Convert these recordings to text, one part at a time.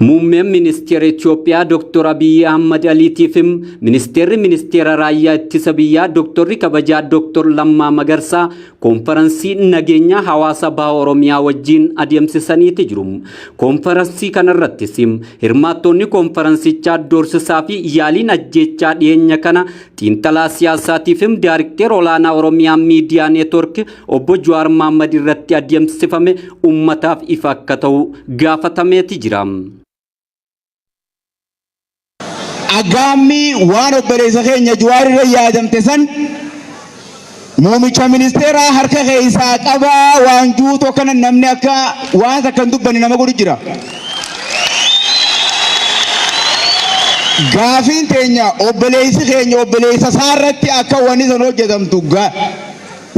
Muummeen ministeera Itoophiyaa Dr. Abiyyi Ahmad Aliitiif ministeerri ministeera raayyaa ittisa biyyaa Dr. Kabajaa Dr. Lammaa Magarsaa koonfaransii nageenyaa hawaasa baha Oromiyaa wajjin adeemsisaniiti jiru. Koonfaransii kanarrattis hirmaattoonni koonfaransichaa doorsisaa fi yaaliin ajjeechaa dhiyeenya kana xiinxalaa siyaasaatiif daarikteera olaanaa Oromiyaa Miidiyaa Neetwork obbo Jawaar Mahaammad irratti adeemsifame uummataaf ifa akka ta'u gaafatameeti jira. Aggaammii waan obboleessa keenya Jawaar irra yaadamte san muumicha ministeeraa harka keessaa qabaa waan juutoo kana namni akka waan takka hin dubbanne nama godhu jira. Gaafiin teenya obboleessi keenya obboleessa isaa irratti akka wanni san hojjetamtu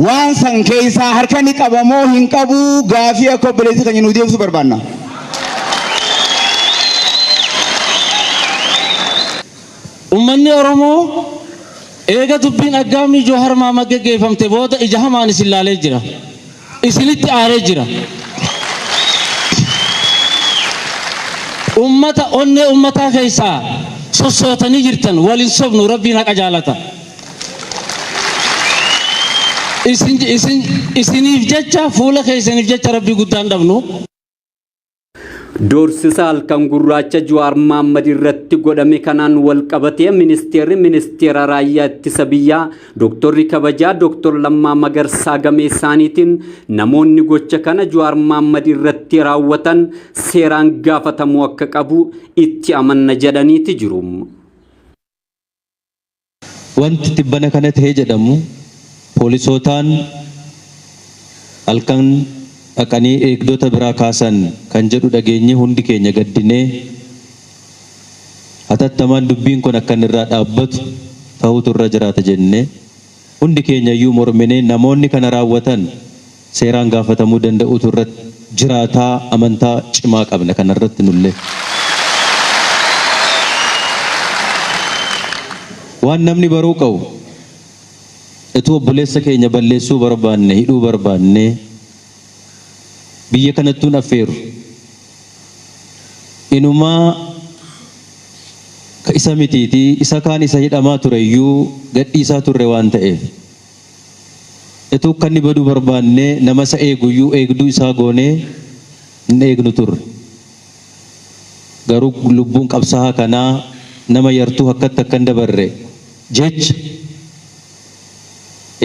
waan san keessaa harka ni qabamoo hin qabu gaafii akka obboleessi keenya nu deebisu barbaanna. Uummanni Oromoo eega dubbiin aggaammii Jawar Mahaammad geggeeffamte booda ija hamaan isin laalee jira. Isinitti aaree jira. Uummata onnee uummataa keessaa sossootanii jirtan waliin sobnu rabbiin haqa jaalata. Isiniif jecha fuula keessaniif jecha rabbii guddaan dhabnu. Doorsisa halkan gurraacha Jawaar Mahaammad irratti godhame kanaan wal qabatee ministeerri ministeera raayyaa ittisa biyyaa Dr. Kabajaa Dr. Lammaa Magarsaa gamee isaaniitiin namoonni gocha kana Jawaar Mahaammad irratti raawwatan seeraan gaafatamuu akka qabu itti amanna jedhaniiti jiru. Wanti tibbana kana ta'ee jedhamu poolisootaan halkan dhaqanii eegdota biraa kaasan kan jedhu dhageenye hundi keenya gaddinee hatattamaan dubbiin kun akka inni irraa dhaabbatu ta'uutu irra jiraata jennee hundi keenya iyyuu morminee namoonni kana raawwatan seeraan gaafatamuu danda'uutu irra jiraataa amantaa cimaa qabna kanarratti nullee. Waan namni baruu qabu utuu obboleessa keenya balleessuu barbaanne hidhuu barbaanne biyya kanattuun affeeru inumaa isa mitiitii isa kaan isa hidhamaa ture iyyuu gadhiisaa turre waan ta'eef utuu akka inni baduu barbaanne nama isa eeguyyuu eegduu isaa goonee hin eegnu turre. Garuu lubbuun qabsaa'aa kanaa nama yartuu akkatti akka hin dabarre jecha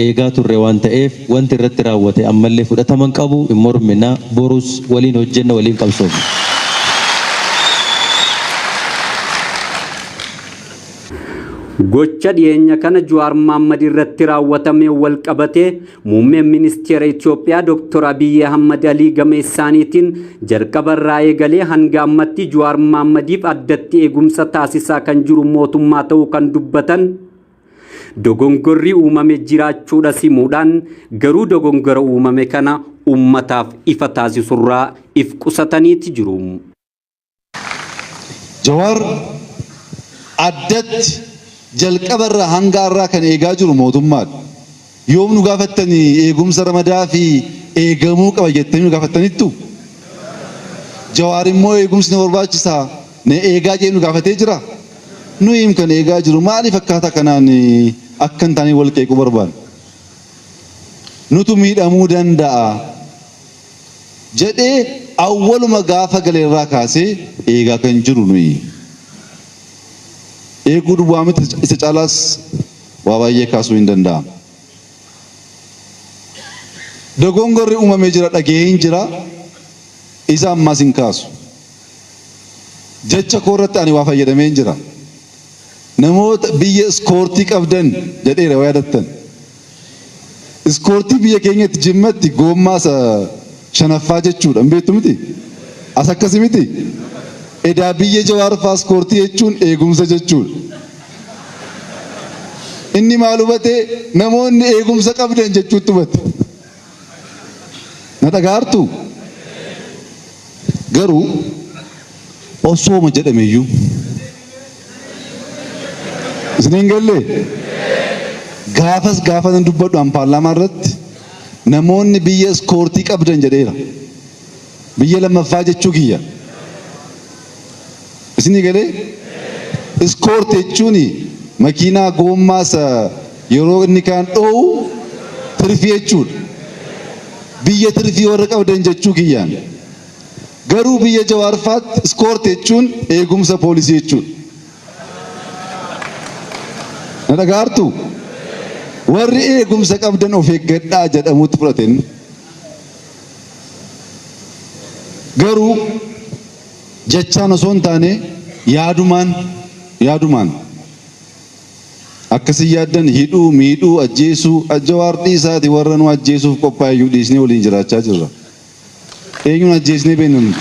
eegaa turre waan ta'eef wanti irratti raawwate ammallee fudhatama hin qabu hin mormina borus waliin hojjenna waliin qabsoofna. Gocha dhiyeenya kana Jawaar Mahaammad irratti raawwatame wal qabatee muummeen ministeera Itoophiyaa Dr. Abiyyi Ahmad Alii gama isaaniitiin jalqaba irraa eegalee hanga ammatti Jawaar Mahaammadiif addatti eegumsa taasisaa kan jiru mootummaa ta'uu kan dubbatan dogongorri uumame jiraachuudha simuudhaan garuu dogongora uumame kana uummataaf ifa taasisurraa if qusataniiti jiru. Jawaar addatti jalqaba irraa hanga har'aa kan eegaa jiru mootummaadha. Yoom nu gaafattanii eegumsa ramadaa fi eegamuu qaba jettanii nu gaafattanittu? Jawaar immoo eegumsi na barbaachisaa na eegaa jedhee nu gaafatee jira? Nuyiim kan eegaa jiru maaliif akkaataa kanaan akka hin taane wal qeequu barbaanna? Nutu miidhamuu danda'a jedhee awwaluma gaafa gale irraa kaasee eegaa kan jiru nuyi. Eeguu duwwaa miti isa caalaas waa baay'ee kaasuu hin danda'amu. Dogongorri uumamee jira dhaga'een jira isa ammaas hin kaasu. Jecha koo irratti ani waa fayyadameen jira. Namoota biyya iskoortii qabdan jedheera yoo yaadattan. Iskoortii biyya keenyatti jimmatti goommaa isa shanaffaa jechuudha. Hin beektu miti? As akkasi miti? Edaa biyya Jawaar fa'aa iskoortii jechuun eegumsa jechuudha. Inni maal hubate namoonni eegumsa qabdan jechuutti hubate. Na dhagaartuu? Garuu osooma jedhameyyuu isiniin gallee gaafas gaafa nan dubbadhu an paarlaamaa irratti namoonni biyya iskoortii qabdan jedheera. Biyya lammaffaa jechuu kiyya. Isinii galee? Escort jechuun makiinaa goommaa isa yeroo inni kaan dho'u tirfii jechuudha. Biyya tirfii warra qabdan jechuu kiyyaan. Garuu biyya Jawaar faatti escort jechuun eegumsa poolisii jechuudha. Na dhagaartu? Warri eegumsa qabdan of eeggadhaa jedhamutti fudhate inni. Garuu jechaan osoo hin taane yaadumaan yaadumaan akkasii yaaddan hidhuu, miidhuu, ajjeesuu, Jawaar dhiisaati warra nu ajjeesuuf qophaa'e iyyuu dhiisnee waliin jiraachaa jirra. Eenyuun ajjeesnee beekna nuti?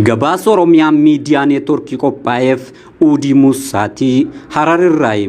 Gabaasa Oromiyaa Miidiyaa Neetworkii qophaa'eef Uudii Muussaatii Harar irraayi.